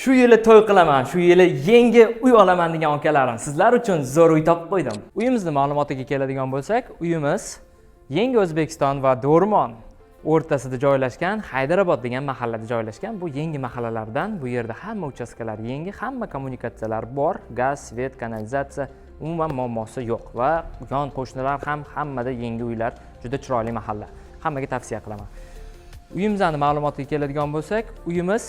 Shu yili to'y qilaman, shu yili yangi uy olaman degan akalarim, sizlar uchun zo'r uy topib qo'ydim. Uyimizni ma'lumotiga keladigan bo'lsak, uyimiz Yangi O'zbekiston va Do'rmon o'rtasida joylashgan Haydarobod degan mahallada joylashgan. Bu yangi mahallalardan, bu yerda hamma uchastkalar yangi, hamma kommunikatsiyalar bor, gaz, svet, kanalizatsiya, umuman muammosi yo'q va yon qo'shnilar ham hammada yangi uylar, juda chiroyli mahalla. Hammaga tavsiya qilaman. Uyimizni ma'lumotiga keladigan bo'lsak, uyimiz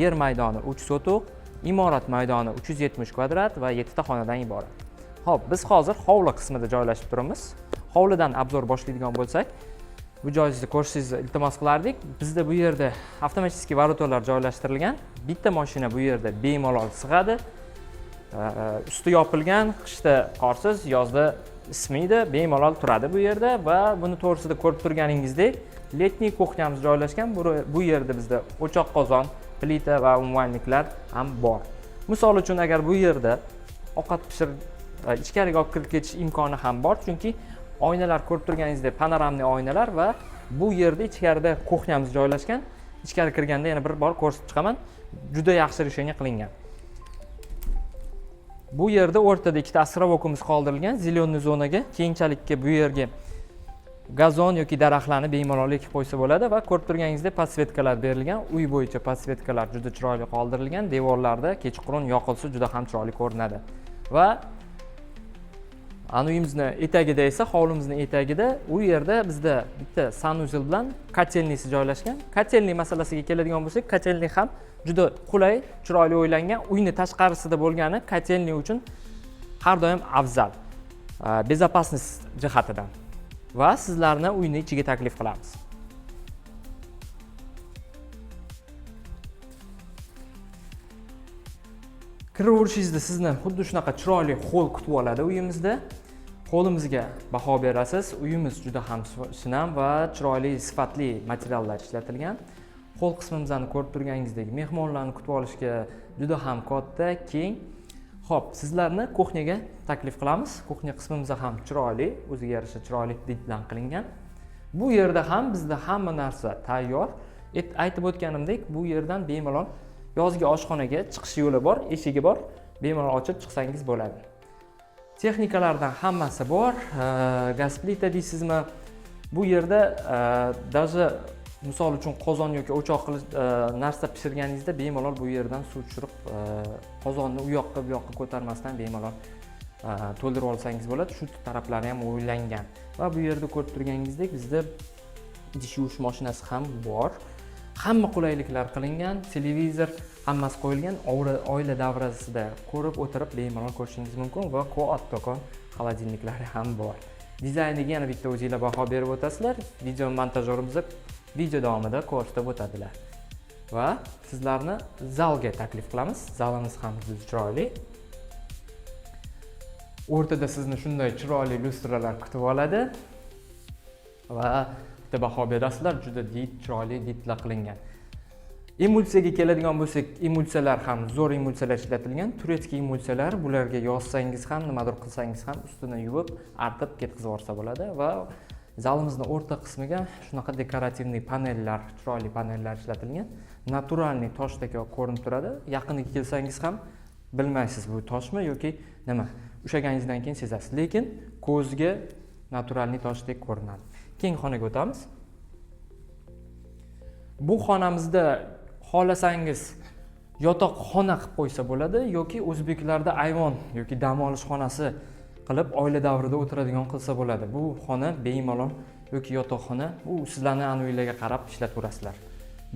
yer maydoni 3 sotix, imorat maydoni 370 kvadrat va 7 ta xonadan iborat. Xo'p, biz hozir hovli qismida joylashib turibmiz. Hovlidan обзор boshlaydigan bo'lsak, bu joyingizni ko'rishingizni iltimos qilardik. Bizda bu yerda avtomatik ворота lar joylashtirilgan. Bitta mashina bu yerda bemalol sig'adi. Usti yopilgan, qishda qorsiz, yozda ismaydi, bemalol turadi bu yerda va buni to'g'risida ko'rib turganingizdek, летний кухня miz joylashgan. Bu yerda bizda o'choq qozon, plita va умывальник lar ham bor. Misol uchun, agar bu yerda ovqat pishirib, ichkariga olib kirib ketish imkoni ham bor, chunki oynalar ko'rib turganingizdek панорамный oynalar va bu yerda ichkarida кухня miz joylashgan. Ichkari kirganda yana bir bor ko'rsatib chiqaman. Juda yaxshi решение qilingan. Bu yerda o'rtada ikkita островок imiz qoldirilgan зеленый zonaga. Keyinchalikka bu yerga gazon yoki daraxtlarni bemalol ekib qo'ysa bo'ladi va ko'rib turganingizdek подсветка lar berilgan. Uy bo'yicha подсветка lar juda chiroyli qoldirilgan. Devorlarda kechqurun yoqilsa juda ham chiroyli ko'rinadi. Va ana uyimizni etagida esa, hovlimizni etagida u yerda bizda bitta санузел bilan котельный si joylashgan. Котельный masalasiga keladigan bo'lsak, котельный ham juda qulay, chiroyli o'ylangan. Uyni tashqarisida bo'lgani котельный uchun har doim afzal, безопасность jihatidan. Va sizlarni uyni ichiga taklif qilamiz. Kiraverishingizda sizni xuddi shunaqa chiroyli xoll kutib oladi uyimizda. Hollimizga baho berasiz. Uyimiz juda ham shinam va chiroyli, sifatli materiallar ishlatilgan. Xoll qismimizni ko'rib turganingizdek, mehmonlarni kutib olishga juda ham katta, keng. Xo'p, sizlarni кухня ga taklif qilamiz. Кухня qismimiz ham chiroyli, o'ziga yarasha chiroyli did bilan qilingan. Bu yerda ham bizda hamma narsa tayyor. Aytib o'tganimdek, bu yerdan bemalol yozgi oshxonaga chiqish yo'li bor, eshigi bor. Bemalol ochib chiqsangiz bo'ladi. Texnikalardan hammasi bor. Gaz plita deysizmi? Bu yerda даже misol uchun qozon yoki o'choq qilib narsa pishirganingizda bemalol bu yerdan suv tushirib, qozonni u yoqqa bu yoqqa ko'tarmasdan bemalol to'ldirib olsangiz bo'ladi. Shu taraflari ham o'ylangan. Va bu yerda ko'rib turganingizdek bizda idish yuvish mashinasi ham bor. Hamma qulayliklar qilingan, televizor hammasi qo'yilgan. Oila davrasida ko'rib o'tirib bemalol ko'rishingiz mumkin va kattakon холодильник lari ham bor. Dizayniga yana bitta o'zinglar baho berib o'tasizlar. Video montajyorimiz video davomida ko'rsatib o'tadilar. Va sizlarni zalga taklif qilamiz. Zalimiz ham juda chiroyli. O'rtada sizni shunday chiroyli lyustralar kutib oladi va bitta baho berasizlar, juda did, chiroyli didlar qilingan. Emulsiyaga keladigan bo'lsak, emulsiyalar ham zo'r emulsiyalar ishlatilgan. Турецкий emulsiyalar, bularga yozsangiz ham, nimadir qilsangiz ham ustini yuvib, artib ketkazib yuborsa bo'ladi va zalimizni o'rta qismiga shunaqa декоративный panellar, chiroyli panellar ishlatilgan. Натуральный toshdek ko'rinib turadi. Yaqiniga kelsangiz ham bilmaysiz bu toshmi yoki nima. Ushlaganingizdan keyin sezasiz, lekin ko'zga натуральный toshdek ko'rinadi. Keyingi xonaga o'tamiz. Bu xonamizda xohlasangiz yotoqxona qilib qo'ysa bo'ladi yoki o'zbeklarda ayvon yoki dam olish xonasi qilib oila davrida o'tiradigan qilsa bo'ladi. Bu xona bemalol yoki yotoqxona, bu sizlarni anuylarga qarab ishlataverasizlar.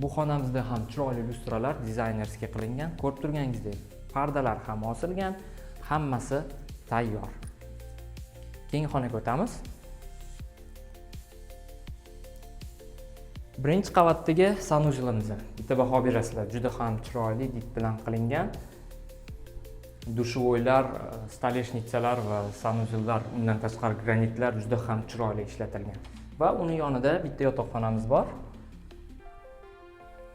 Bu xonamizda ham chiroyli lyustralar дизайнерский qilingan. Ko'rib turganingizdek, pardalar ham osilgan, hammasi tayyor. Keyingi xonaga o'tamiz. Birinchi qavatdagi санузел imiz. Bitta baho berasizlar, juda ham chiroyli did bilan qilingan. Душевой lar, столешница lar va санузел lar, undan tashqari granitlar juda ham chiroyli ishlatilgan. Va uni yonida bitta yotoqxonamiz bor.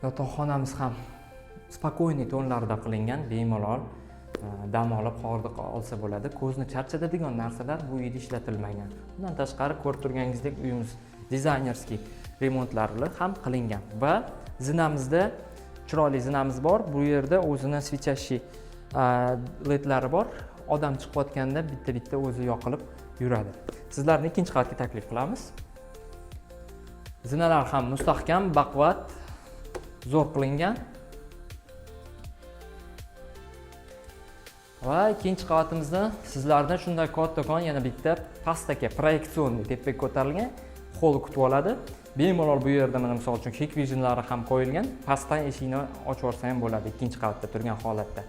Yotoqxonamiz ham спокойный tonlarda qilingan, bemalol dam olib hordiq olsa bo'ladi. Ko'zni charchatadigan narsalar bu uyda ishlatilmagan. Undan tashqari ko'rib turganingizdek uyimiz дизайнерский remontlar bilan ham qilingan va zinamizda Chiroyli zinamiz bor. Bu yerda o'zini светящий ledlari bor. Odam chiqayotganda bitta bitta o'zi yoqilib yuradi. Sizlarni ikkinchi qavatga taklif qilamiz. Zinalar ham mustahkam, baquvvat, zo'r qilingan. Va ikkinchi qavatimizda sizlarni shunday kattakon yana bitta pastdagi проекционный, tepaga ko'tarilgan hol kutib oladi. Bemalol bu yerda, mana, misol uchun, Hikvisionlari ham qo'yilgan. Pastdan eshikni ochib yuborsa ham bo'ladi ikkinchi qavatda turgan holatda.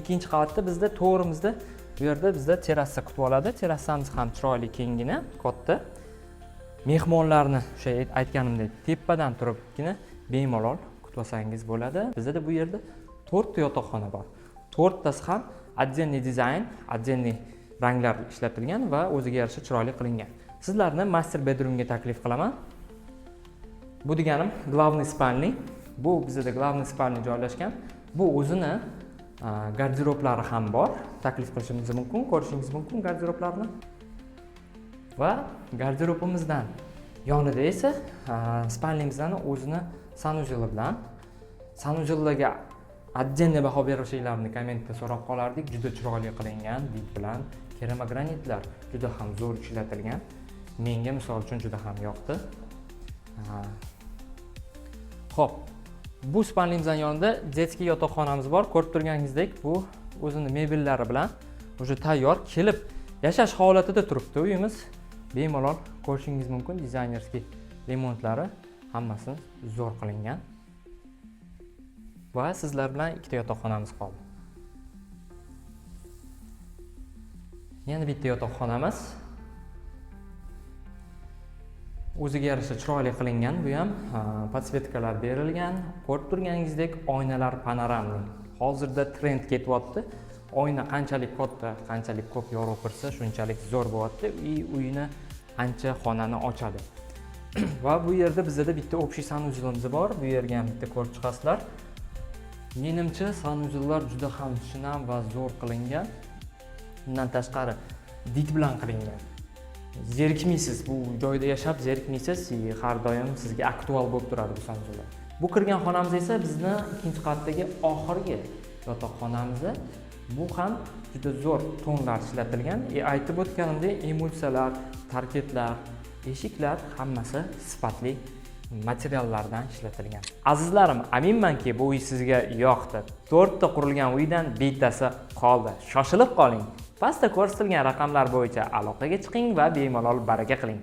Ikkinchi qavatda bizda to'g'rimizda bu yerda bizda terrasa kutib oladi. Terrasamiz ham chiroyli, kenggina, katta. Mehmonlarni o'sha aytganimdek tepadan turibgina bemalol kutib olsangiz bo'ladi. Bizada bu yerda to'rtta yotoqxona bor. To'rttasi ham отдельный dizayn, отдельный ranglar ishlatilgan va o'ziga yarasha chiroyli qilingan. Sizlarni master bedroomga taklif qilaman. Bu deganim главный спальный. Bu bizada главный спальный joylashgan. Bu o'zini garderoblari ham bor. Taklif qilishimiz mumkin, ko'rishingiz mumkin garderoblarni. Va garderobimizdan yonida esa спальный mizni o'zini санузел i bilan. Санузел larga отдельный baho berishinglarni kommentda so'rab qolardik. Juda chiroyli qilingan, did bilan, keramogranitlar juda ham zo'r ishlatilgan. Menga, misol uchun, juda ham yoqdi. Xo'p, bu спальный mizning yonida детский yotoqxonamiz bor. Ko'rib turganingizdek, bu o'zini mebellari bilan уже tayyor, kelib yashash holatida turibdi uyimiz. Bemalol ko'rishingiz mumkin, дизайнерский remontlari hammasi zo'r qilingan. Va sizlar bilan ikkita yotoqxonamiz qoldi. Yana bitta yotoqxonamiz. O'ziga yarasha chiroyli qilingan bu ham, подсветка lar berilgan. Ko'rib turganingizdek, oynalar панорамный. Hozirda trend ketyapti. Oyna qanchalik katta, qanchalik ko'p yorug' kirsa, shunchalik zo'r bo'lyapti и uyni ancha xonani ochadi. Va bu yerda bizada bitta общий санузел imiz bor. Bu yerga ham bitta ko'rib chiqasizlar. Menimcha, санузел lar juda ham shinam va zo'r qilingan. Undan tashqari did bilan qilingan. Zerikmaysiz, bu joyda yashab zerikmaysiz, и har doim sizga aktual bo'lib turadi bu санузел lar. Bu kirgan xonamiz esa bizni ikkinchi qavatdagi oxirgi yotoqxonamiz. Bu ham juda zo'r tonlar ishlatilgan. Aytib o'tganimdek, emulsiyalar, parketlar, eshiklar hammasi sifatli materiallardan ishlatilgan. Azizlarim, aminmanki, bu uy sizga yoqdi. To'rtta qurilgan uydan bittasi qoldi. Shoshilib qoling. Pastda ko'rsatilgan raqamlar bo'yicha aloqaga chiqing va bemalol baraka qiling.